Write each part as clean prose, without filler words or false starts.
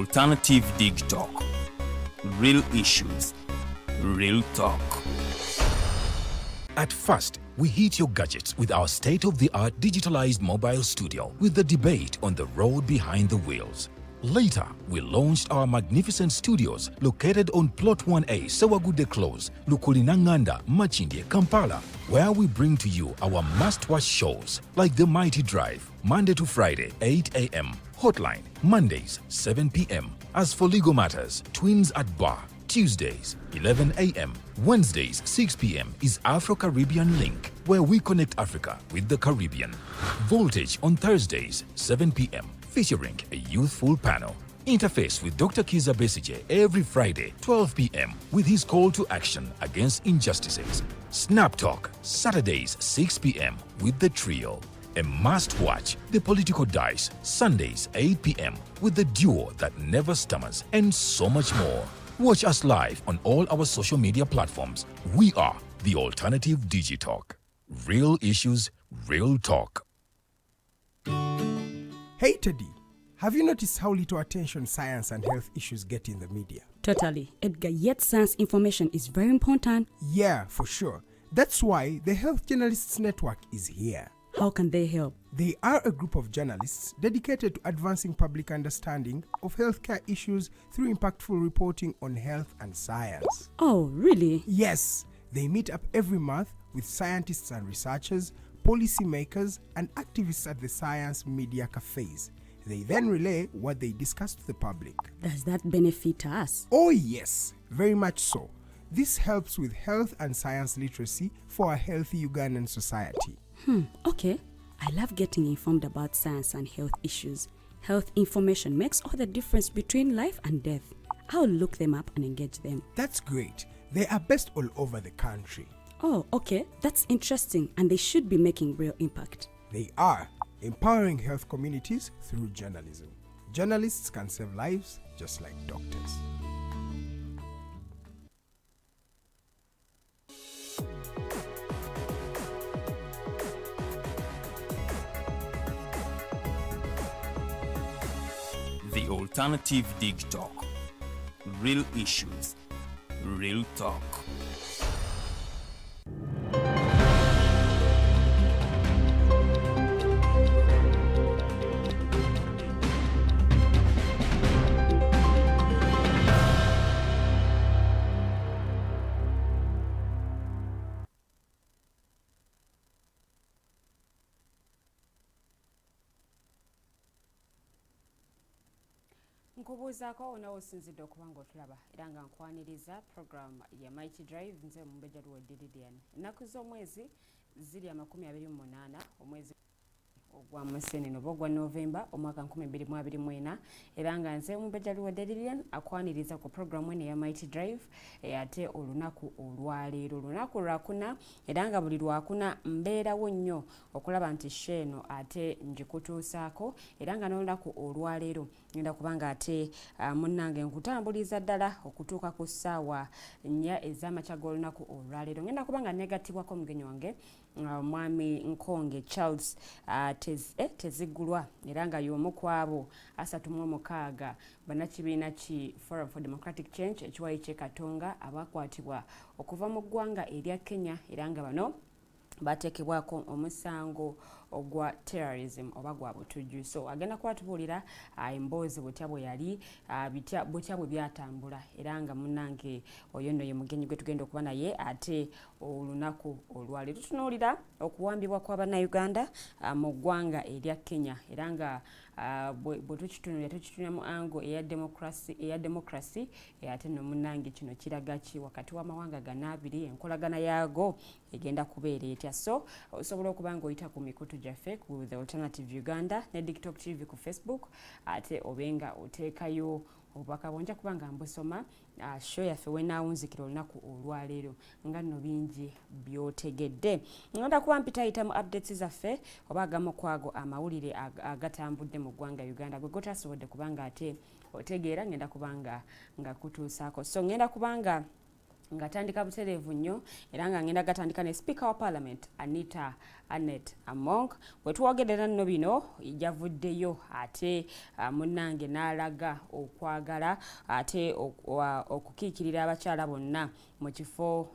Alternative Digitalk. Real issues, real talk. At first, we hit your gadgets with our state of the art digitalized mobile studio with the debate on the road behind the wheels. Later, we launched our magnificent studios located on Plot 1A, Sewagude Close, Lukulinanganda, Makindye, Kampala, where we bring to you our must-watch shows like The Mighty Drive, Monday to Friday, 8 a.m., Hotline, Mondays, 7 p.m. As for legal matters, Twins at Bar, Tuesdays, 11 a.m. Wednesdays, 6 p.m. is Afro Caribbean Link, where we connect Africa with the Caribbean. Voltage on Thursdays, 7 p.m., featuring a youthful panel. Interface with Dr. Kiza Besige every Friday, 12 p.m., with his call to action against injustices. Snap Talk, Saturdays, 6 p.m., with the trio. A must watch, The Political Dice, Sundays, 8 p.m., with the duo that never stammers, and so much more. Watch us live on all our social media platforms. We are the Alternative Digitalk. Real issues, real talk. Hey Teddy, have you noticed how little attention science and health issues get in the media? Totally. Edgar, yet science information is very important. Yeah, for sure. That's why the Health Journalists Network is here. How can they help? They are a group of journalists dedicated to advancing public understanding of healthcare issues through impactful reporting on health and science. Oh, really? Yes, they meet up every month with scientists and researchers, policymakers, and activists at the science media cafes. They then relay what they discuss to the public. Does that benefit us? Oh, yes, very much so. This helps with health and science literacy for a healthy Ugandan society. Okay. I love getting informed about science and health issues. Health information makes all the difference between life and death. I'll look them up and engage them. That's great. They are based all over the country. Oh, okay. That's interesting, and they should be making real impact. They are empowering health communities through journalism. Journalists can save lives just like doctors. The Alternative Digitalk. Real issues, real talk. Nkubuuzaako onawo osinzidde okuba nga otulaba, era nga nkwaniriza program ya Mighty Drive. Nze Omumbejja Luwedde Lilian. Ennaku z'omwezi ziri 28, omwezi ogwa Musenene oba ogwa Novemba, omwaka 2024, era nga nze Omumbejja Luwedde Lilian akwaniriza ku programu eno eya Mighty Drive. Ate olunaku olwaleero olunaku lwakuna, era nga buli lwakuna mbeerawo nnyo okulaba nti show eno ate ngikutuusaako, era nga n'olunaku olwaleero ngenda kubanga ate munnange nkutambuliza ddala okutuuka ku ssaawa 4 ez'amakya g'olunaku olwaleero. Ngenda kubanga negattibwako omugenyi wange, Mwami Nkonge Charles Teziggulwa, era nga y'omu ku abo 36 bannakibiina ki Forum for Democratic Change ekiwayi ky'e Katonga abakwatibwa okuva mu ggwanga erya Kenya, era nga bano bateekebwako omusango ogwa terrorism oba gwa butujju. So agenda kuba tubuulira emboozi butya bwe yali, butya bwe byatambula, era nga munnange oyo nno ye mugenyi gwe tugenda okuba naye. Ate olunaku olwaleero tutunuulira okuwambibwa kw'Abannayuganda mu ggwanga erya Kenya, era nga bwe tukitunulira, tukitunulira mu angle eya democracy. Ate nno munnange kino kiraga ki wakati w'amawanga gano abiri? Enkolagana yaago egenda kubeera etya? So osobola okuba nga oyita ku mikutu gyaffe ku The Alternative Uganda ne Digitalk TV ku Facebook, ate obe nga oteekayo obubaka bwonja kuba nga mbusoma show yaffe wenaawunzikira olunaku olwaleero. Nga nno bingi byotegedde, ngenda kuba mpitayita mu updates zaffe oba agamu kwago amawulire agatambudde mu ggwanga Uganda gwe gotasobodde kubanga ate otegeera, ngenda kubanga nga kutuusaako. So ngenda kubanga Ngatandika butereevu nnyo era nga ngenda gatandika ne Speaker wa Parliament Anita Annet Among. Bwe twogerera nno bino, yavuddeyo ate munnange n'alaga okwagala ate okukiikirira abakyala bonna mu kifo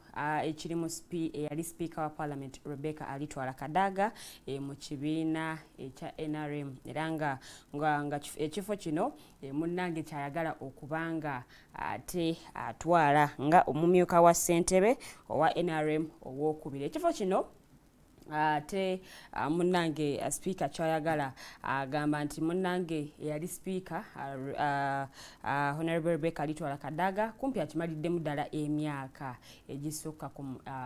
ekirimu eyali Speaker wa Parliament Rebecca Alitwala Kadaga mu kibiina ekya NRM, era nga ekifo kino munnange kyayagala okubanga ate atwala nga omumyuka wa ssentebe owa NRM owokubiri. Ekifo kino ate munnange Sipiika kyayagala, agamba nti munnange eyali Sipiika Honorable Rebecca Alitwala Kadaga kumpi akimaliddemu ddala emyaka egisukka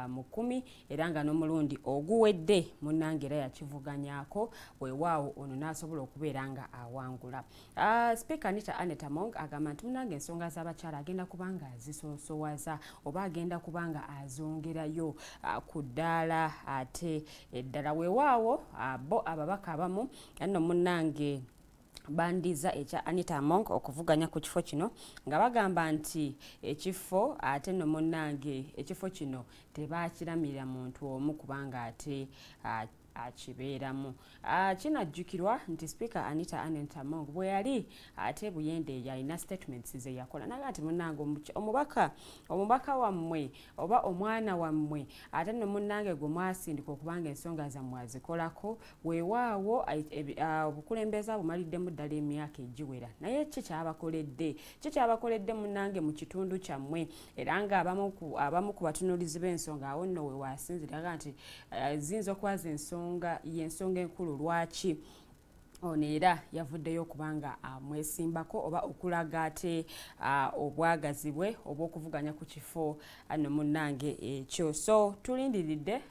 mu 10, era nga n'omulundi oguwedde munnange era yakivuganyaako, weewaawo ono n'asobola okubeera nga awangula. Sipiika Anita Annet Among agamba nti munnange ensonga z'abakyala agenda kubanga azisoosowaza oba agenda kubanga azongerayo ku ddaala ate eddala. Weewaawo bo ababaka abamu nno munnange bandiza ekya Anita Among okuvuganya ku kifo kino, nga bagamba nti ekifo ate nno munnange ekifo kino tebakiramira muntu omu kubanga ate akibeeramu. Kinajjukirwa nti Sipiika Anita Annet Among bwe yali ate Buyende yalina statements ze yakola naga nti munnange omubaka wammwe oba omwana wammwe ate nno munnange gwe mwasindika okubanga ensonga zammwe azikolako, weewaawo obukulembeze bumaliddemu ddala emyaka egiwera, naye ki kyabakoledde, ki kyabakoledde munnange mu kitundu kyammwe? Era nga abamu ku batunuulizi b'ensonga awo nno we wasinziraga nti ziyinza okuba zensonga y'ensonga enkulu lwaki ono era yavuddeyo okubanga amwesimbako oba okulaga ate obwagazi bwe obw'okuvuganya ku kifo ano munnange ekyo. So tulindiridde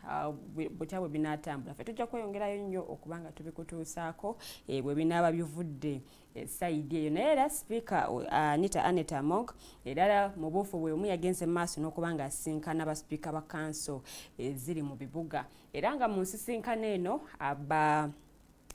butya bwe binaatambula. Ffe tujja kweyongerayo nnyo okubanga tubikutuusaako bwe binaaba bivudde side eyo. Naye era Sipiika Anita Annet Among era mu buufu bwe omu yagenze mu maaso n'okuba nga asisinkana basipiika ba kanso eziri mu bibuga, era nga mu nsisinkano eno aba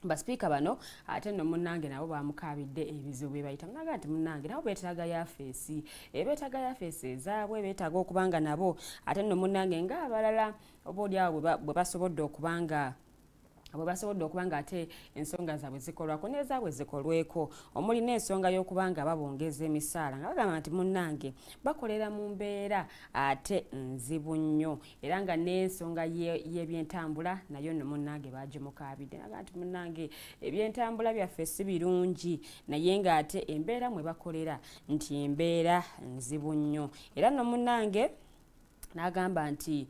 basipiika bano ate nno munnange nabo bamukaabidde ebizibu bye bayitamu, naga nti munnange nabo beetaaga yafeesi, beetaaga yafeesi ezaabwe, beetaaga okuba nga nabo ate nno munnange ng'abalala oba oliawo bwe basobodde okuba nga ate ensonga zaabwe zikolwako n'ezaabwe zikolweko, omuli n'ensonga y'okuba nga babongeza emisaala, nga bagamba nti munnange bakolera mu mbeera ate nzibu nnyo, era nga n'ensonga y'ebyentambula nayo nno munnange bagimukaabidde, naga nti munnange ebyentambula byaffe si birungi, naye ng'ate embeera mwe bakolera nti embeera nzibu nnyo. Era nno munnange n'agamba nti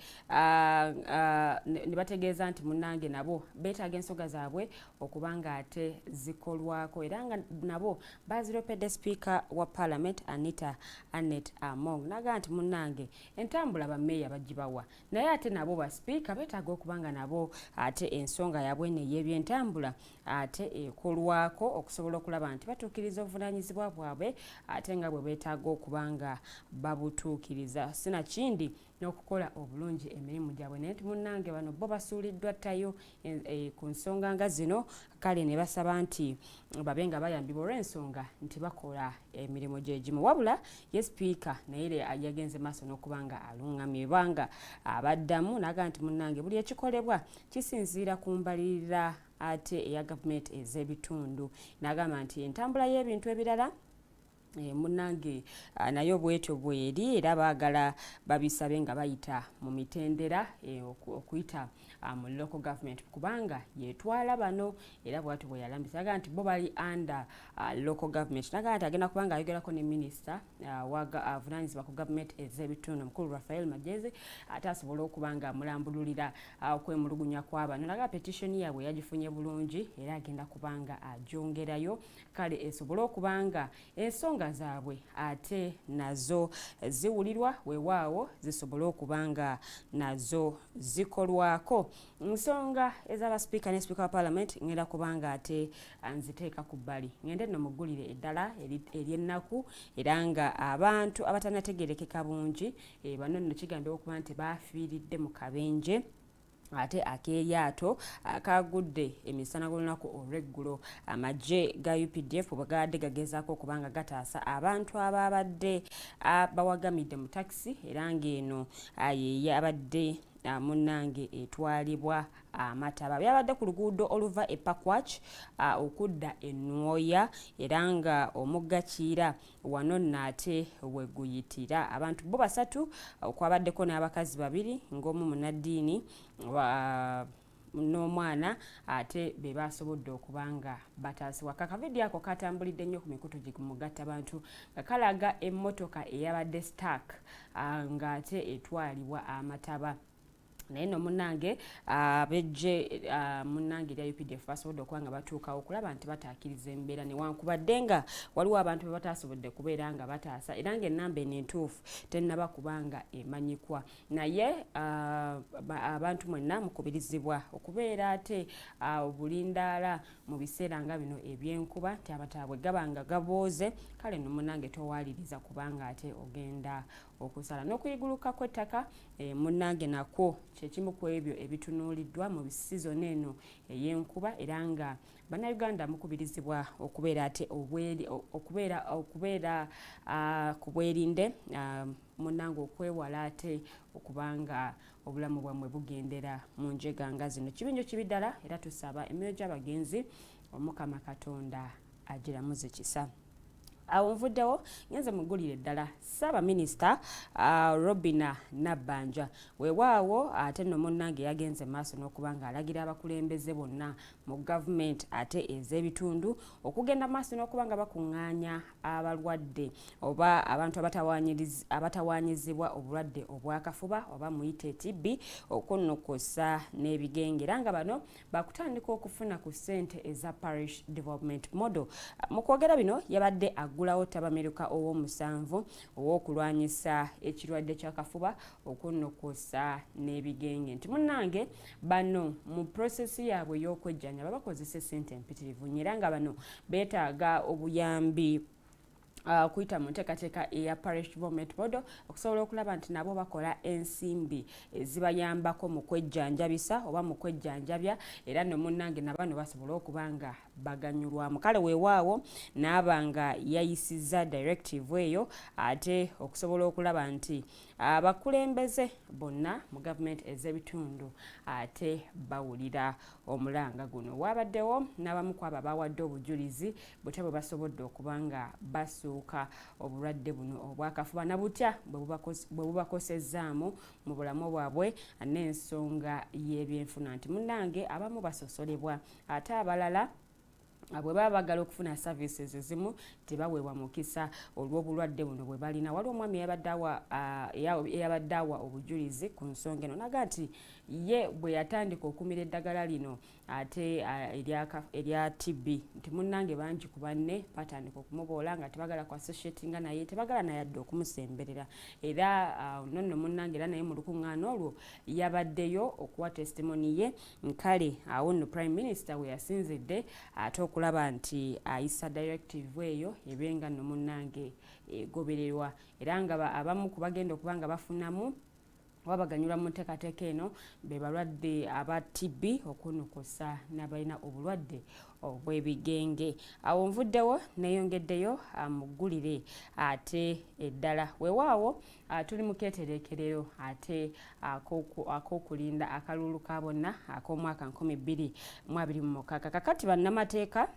ne bategeeza nti munnange nabo beetaaga ensonga zaabwe okuba nga ate zikolwako, era nga nabo baziropedde Sipiika wa Parliament Anita Annet Among, n'agamba nti munnange entambula bammeeya bagibawa, naye ate nabo basipiika beetaaga okuba nga nabo ate ensonga yaabwe eno ey'ebyentambula ate ekolwako okusobola okulaba nti batuukiriza obuvunaanyizibwa bwabwe ate nga bwe beetaaga okuba nga babutuukiriza, sinakindi n'okukola obulungi emirimu gyabwe. Naye nti munnange bano bo basuuliddwa ttayo ku nsonga nga zino, kale ne basaba nti babe nga bayambibwa olw'ensonga nti bakola emirimu gye gimu. Wabula ye Sipiika naye yagenze maaso n'okuba nga aluŋŋamye banga abaddamu, n'agamba nti munnange buli ekikolebwa kisinziira ku mbalirira ate eya gavumenti ez'ebitundu, n'agamba nti entambula y'ebintu ebirala munnange nayo bwetyo bweri, era baagala babisabe nga bayita mu mitendera okuyita mu local government kubanga yetwala bano. Era bwatyo bwe yalambisa, agamba nti bo bali under local government, nagamba nti agenda kubanga ayogerako ne minisita avunaanyizibwa ku gavumenti ez'ebitundu, mukulu Rafael Magyezi, ate asobole okuba nga amulambululira okwemulugunya kw'abano. Naga petition yaabwe yagifunye bulungi, era agenda kubanga agyongerayo, kale esobole okuba nga ensonga zaabwe ate nazo ziwulirwa, weewaawo zisobole okuba nga nazo zikolwako. Nsonga ez'abasipiika ne Sipiika wa Parliament ngenda kubanga ate nziteeka ku bbali, ngende nno muggulire eddala ery'ennaku, era nga abantu abatanategerekeka bungi bano nno kigambibwa okuba nti bafiiridde mu kabenje. Ate ak'eryato akagudde emisana g'olunaku olw'eggulo, amagye ga UPDF bwe gabadde gagezaako okuba nga gataasa abantu ababadde bawagamidde mu takisi, era ng'eno yeyabadde munnange etwalibwa amataba. Byabadde ku luguudo oluva e Pakwach okudda e Nwoya, era nga omugga Kiira wano nno ate we guyitira. Abantu bo basatu, okwabaddeko n'abakazi babiri ng'omu munnaddiini n'omwana, ate be basobodde okuba nga bataasibwa. Kakavidiyo ako katambulidde nnyo ku mikutu gimugattabantu nga kalaga emmotoka eyabadde stuck ng'ate etwalibwa amataba. Naye nno munnange, ab'eggye munnange erya UPDF basobodde okuba nga batuukawo okulaba nti bataakiriza embeera, newankubadde nga waliwo abantu be bataasobodde kubeera nga bataasa, era ng'ennamba eno entuufu tennaba kuba nga emanyikwa. Naye abantu mwenna mukubirizibwa okubeera ate obulindaala mu biseera nga bino ebyenkuba, nti amataba bwe gaba nga gabooze, kale nno munnange towaliriza, kubanga ate ogenda okusala. N'okuyiguluka kw'ettaka munnange nakwo kyekimu ku ebyo ebitunuuliddwa mu sizoni eno ey'enkuba, era nga Bannayuganda mukubirizibwa okubeera ate okubeera ku bwerinde munnange, okwewala ate okubanga obulamu bwammwe bugendera mu njega nga zino. Kibi nnyo, kibi ddala, era tusaba emyoyo gy'abagenzi Omukama Katonda agiramuze kisa. Awo nvuddewo ngenze muggulire ddala. Ssaabaminisita Robina Nabbanja, weewaawo ate nno munnange yagenze maaso n'okuba ng'alagira abakulembeze bonna mu gavumenti ate ez'ebitundu okugenda maaso n'okuba nga bakuŋŋaanya abalwadde oba abantu abatawaanyizibwa obulwadde obwakafuba oba muyite TB, okunnukusa n'ebigenge, era nga bano bakutandika okufuna ku ssente eza Parish Development Model. Mu kwogera bino yabadde aggulawo ttabamiruka ow'omusanvu ow'okulwanyisa ekirwadde ky'akafuba, okunnukusa n'ebigenge, nti munnange bano mu process yaabwe ey'okwejjanjaba bakozesa essente empitirivu nnyo, era nga bano beetaaga obuyambi kuyita mu nteekateeka eya Parish Development Model okusobola okulaba nti nabo bakola ensimbi ezibayambako mu kwejjanjabisa oba mu kwejjanjabya, era nno munnange nabano basobole okuba nga baganyulwamu. Kale weewaawo naaba nga yayisizza directive eyo ate okusobola okulaba nti abakulembeze bonna mu gavumenti ez'ebitundu ate bawulira omulanga guno. Wabaddewo n'abamu ku abo abawadde obujulizi butya bwe basobodde okuba nga basuuka obulwadde buno obwakafuba, na butya bwe bubakosezzaamu mu bulamu bwabwe n'ensonga y'ebyenfuna, nti munnange abamu basosolebwa, ate abalala bwe baba bagala okufuna services ezimu tebaweebwa mukisa olw'obulwadde buno bwe balina. Waliwo omwami eyabadde awa obujulizi ku nsonga eno, naga nti ye bwe yatandika okumira eddagala lino ate erya TB, nti munnange bangi ku banne batandika okumuboola nga tebagala ku associatinga naye, tebagala nayadde okumusemberera. Era nonno munnange era naye mu lukuŋŋaana olwo yabaddeyo okuwa testimony ye. Nkale awo nno Prime Minister we yasinzidde ate okulaba nti ayisa directive eyo ebenga nno munnange egobererwa, era nga abamu ku bagenda okuba nga bafunamu oba baganyulwa mu nteekateeka eno be balwadde aba TB, okunukusa n'abalina obulwadde obw'ebigenge. Awo nvuddewo neeyongeddeyo mu ggulire ate eddala. Weewaawo tuli mu keetereekerero ate ak'okulinda akalulu ka bonna ak'omwaka 2026. Kakati bannamateeka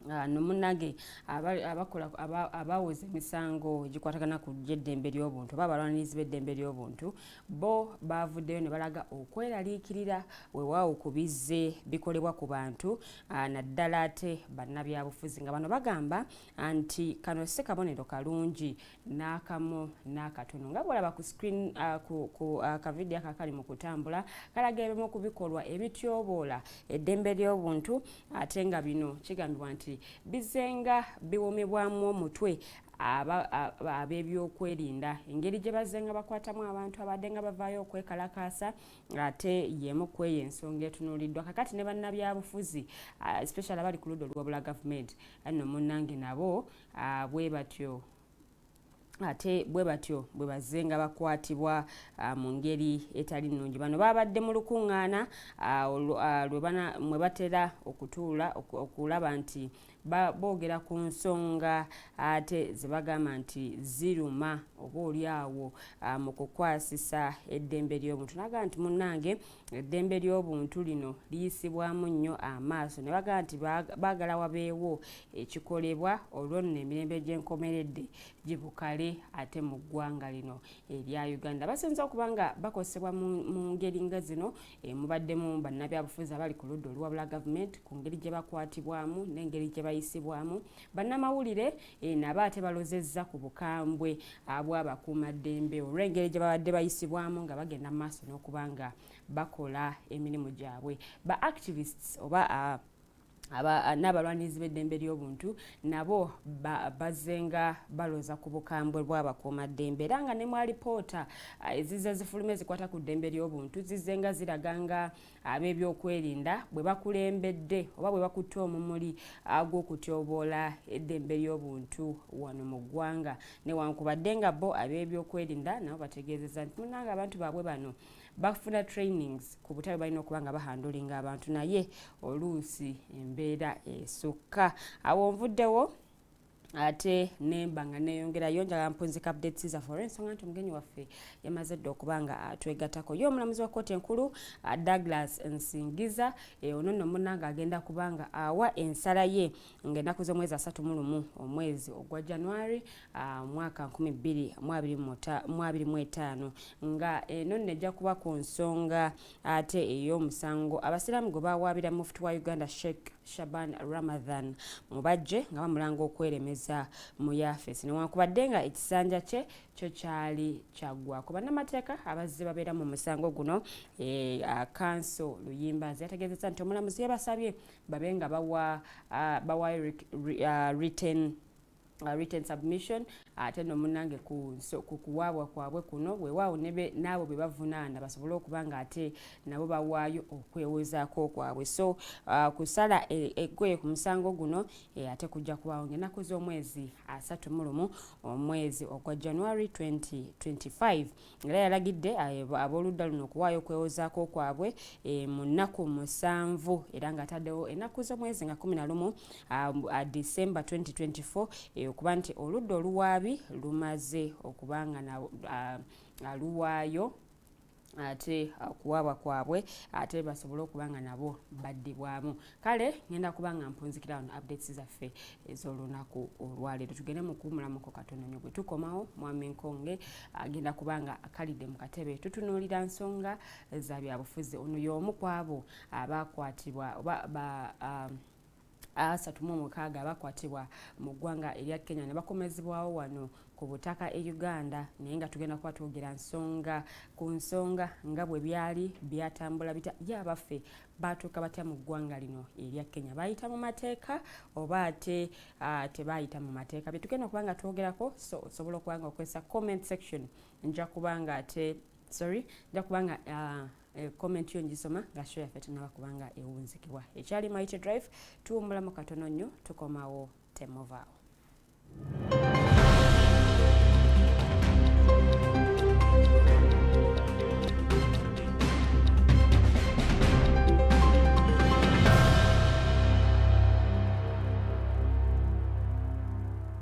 no munnange abakola abawoza emisango egikwatagana ku gy'eddembe ly'obuntu oba abalwanirizi b'eddembe ly'obuntu, bo bavuddeyo ne balaga okweraliikirira weewaawo ku bizze bikolebwa ku bantu, naddala ate bannabyabufuzi, nga bano bagamba nti kano si kabonero kalungi n'akamu n'akatono. Nga bwolaba ku screen, ku kavidiyo ako akali mu kutambula, kalaga ebimu ku bikolwa ebityoboola eddembe ly'obuntu, ate nga bino kigambibwa nti bizenga biwomebwamu omutwe ab'ebyokwerinda, engeri gye bazzenga bakwatamu abantu abadde nga bavaayo okwekalakaasa, ate y'emu ku eyo ensonga etunuuliddwa kakati ne bannabyabufuzi, especially abali ku ludda oluwabula gavumenti. Nno munnange nabo bwe batyo. Ate bwe batyo bwe bazze nga bakwatibwa mu ngeri etali nnungi. Bano babadde mu lukuŋŋaana mwe batera okutuula okulaba nti boogera ku nsonga ate ze bagamba nti ziruma oba oli awo mu kukwasisa eddembe ly'obuntu. Nagamba nti munnange, eddembe ly'obuntu lino liyisibwamu nnyo amaaso, ne bagamba nti baagala wabeewo ekikolebwa, olwo nno emirembe gy'enkomeredde gibukale ate mu ggwanga lino erya Uganda. Basinza okuba nga bakosebwa mu ngeri nga zino, mubaddemu bannabyabufuzi abali ku ludda oluwabula gavumenti ku ngeri gye bakwatibwamu n'engeri gye bayisibwamu. Bannamawulire nabo ate balozezza ku bukambwe bw'abakuumaddembe olw'engeri gye babadde bayisibwamu nga bagenda mu maaso n'okuba nga bakola emirimu gyabwe. Ba activists oba n'abalwanirizi b'eddembe ly'obuntu nabo bazzenga baloza ku bukambwe bw'abakuumaddembe, era nga ne mu alipoota ezizze zifuluma ezikwata ku ddembe ly'obuntu zizze nga ziraga nga ab'ebyokwerinda bwe bakulembedde oba bwe bakutte omumuli gw'okutyoboola eddembe ly'obuntu wano mu ggwanga, newankubadde nga bo ab'ebyokwerinda nabo bategeezezza nti munnange, abantu baabwe bano bafuna trainings ku butale, balina okuba nga bahandlinga abantu, naye oluusi embeera esukka awo. Nvuddewo ate nemba nga neyongerayo, njagala mpunzika updates zaffe olw'ensonga nti omugenyi waffe yamaze dda okuba nga atwegattako. Ye omulamuzi wa kkooti enkulu Douglas Nsingiza, ono nno munnange agenda kuba nga awa ensala ye ng'ennaku z'omwezi 31 omwezi ogwa January mwaka 2025, nga eno nno ejja kuba ku nsonga ate ey'omusango abasiraamu gwe bawaabira mufuti wa Uganda Sheikh Shaban Ramadhan Mubajje nga bamulanga okweremeza mu yafesi, newankubadde nga ekisanja kye kyo kyali kyaggwako. Bannamateeka abazze babeera mu musango guno, counsel Luyimbazi yategeezezza nti omulamuzi yabasabye babe nga bawayo written submission, ate no munnange ku kuwaabwa kwabwe kuno, weewaawo n'abo be bavunaana basobole okuba nga ate nabo bawaayo okwewozaako kwabwe. So kusala eggoye ku musango guno ate kujja kubaawo ng'ennaku z'omwezi 31 omwezi ogwa January 2025. Era yalagidde ab'oludda luno okuwaayo okwewozaako kwabwe mu nnaku 7, era ng'ataddewo ennaku z'omwezi nga 11 December 2024, okuba nti oludda oluwaabi lumaze okuba nga luwaayo ate okuwaabwa kwabwe, ate basobole okuba nga nabo baddibwamu. Kale ngenda kuba nga mpunzikira wano updates zaffe ez'olunaku olwaleero. Tugende mu kuwumulamuko katono nnyo. Bwe tukomawo, mwami Nkonge agenda kuba nga akalidde mu katebe, tutunuulira nsonga za byabufuzi. Ono y'omu ku abo abakwatibwa oba ba 36 abakwatibwa mu ggwanga erya Kenya ne bakomezebwawo wano ku butaka e Uganda, naye nga tugenda kuba twogera nsonga ku nsonga nga bwe byali byatambula bitya, ye abaffe batuuka batya mu ggwanga lino erya Kenya, bayita mu mateeka oba ate tebayita mu mateeka, bye tugenda okuba nga twogerako. So osobola okuba nga okozesa comment section, nja kuba nga ate, sorry, nja kuba nga comment yo ngisoma nga show yaffe tenaba kubanga ewunzikibwa. Ekyali Mighty Drive, tuwummulamu katono nnyo, tukomawo, temuvaawo.